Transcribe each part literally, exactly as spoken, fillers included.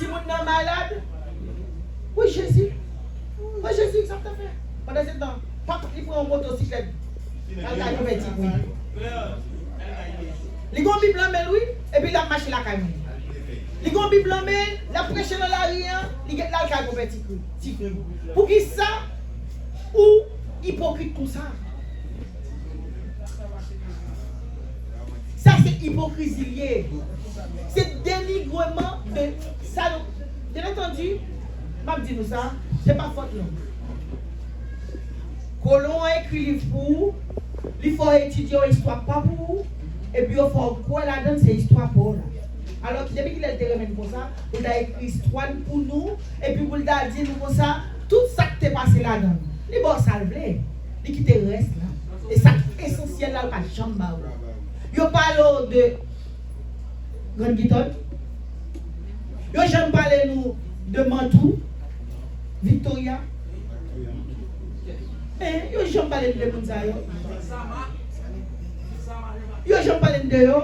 Timoun nan malad. Wi, Jezi. Wi, Jezi, sa w t ap fè? Pandan se tan, pap li pran yon motosiklèt. L al kay konvèti kri. Li gon Bib nan men l, wi, epi l ap mache lakay mwen. Li gon Bib nan men l, l ap preche nan lari an, li gen, l al kay konvèti kri. Ti kri. Poukisa ou ipokrit konsa? Sa se ipokrizi l ye. Se denigreman de sa nou, byen antandi, m ap di nou sa, se pa fòt nou. Kolon an ekri liv pou ou, li fè w etidye yon istwa pa pou ou, epi yo fè w kwè ladan l se istwa pa w la. Alò ki depi kilè l te renmen n konsa, pou l ta ekri istwa n pou nou, epi pou l ta di nou konsa, tout sa k te pase ladan l. Li ba w sa l vle, li kite rès la. E sa k esansyèl la, l pa t janm ba w. Yo pale w de Grann Gitòn. Yo janm pale nou de Mantou, Victoria. Eh, yo janm pale nou de moun sa yo. Yo janm pale nou de yo.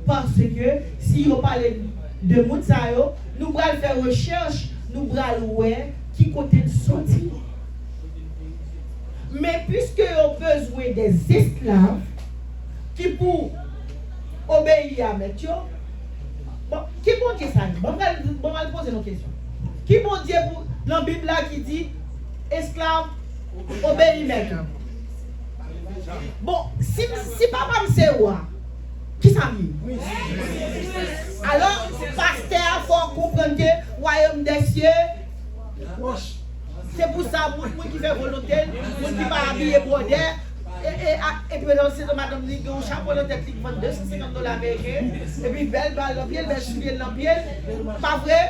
Paske si yo pale de moun sa yo, nou pral fè rechèch, nou pral wè ki kote l soti. Men piske yo bezwen de esklav ki pou obeyi a mèt yo, bon, ki Bondye sa ye? Bon, m pral, bon, m pral poze nou kesyon. Ki Bondye pou, nan Bib la ki di, esklav, obeyi mèt ou? Bon, si, si papa m se wa, kisa m ye? Alò, pastè a fè w konprann ke wayòm dè sye, se pou sa, moun, moun ki fè volonte l, moun ki pa abiye bwòdè, e, e, a, epi nan se madanm li gen yon chapo nan tèt li ki vann de san senkant dola ameriken, epi bèl bag nan pye l, bèl soulye l nan pye l, pa vre?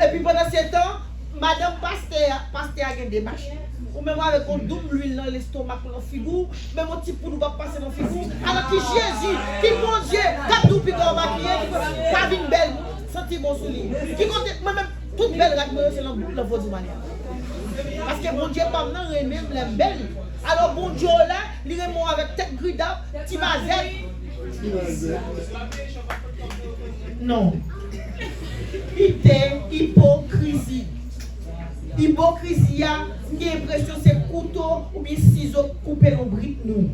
Epi pandan se tan, madanm pastè a, pastè a gen de machin. Ou menm avèk yon doub lwil nan lestomak ou, nan figi w, menm yon ti poud ou p ap pase nan figi w. Alò ki Jezi, ki Bondye, k ap di w piga w makiye, ki pa vin bèl, santi bon sou li. Ki kote, mwen menm, tout bèl rad mwen yo se nan, nan vodou manyè. Paske Bondye pa m nan renmen m lè m bèl. Alò Bondye w la, li renmen w avèk tèt gridap, ti mazèt. Non. Kite ipokrizi. Ipokrizi a, m gen enpresyon se kouto oubyen sizo k koupe lonbrit nou.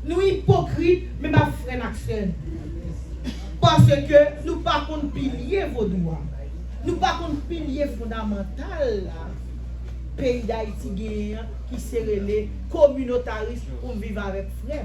Nou ipokrit, men pa frè n ak sè n. Paske nou pa konn pilye vodou a. Nou pa konn pilye fondamantal la peyi Dayiti genyen an, ki se rele kominotaris pou m viv avèk frè m.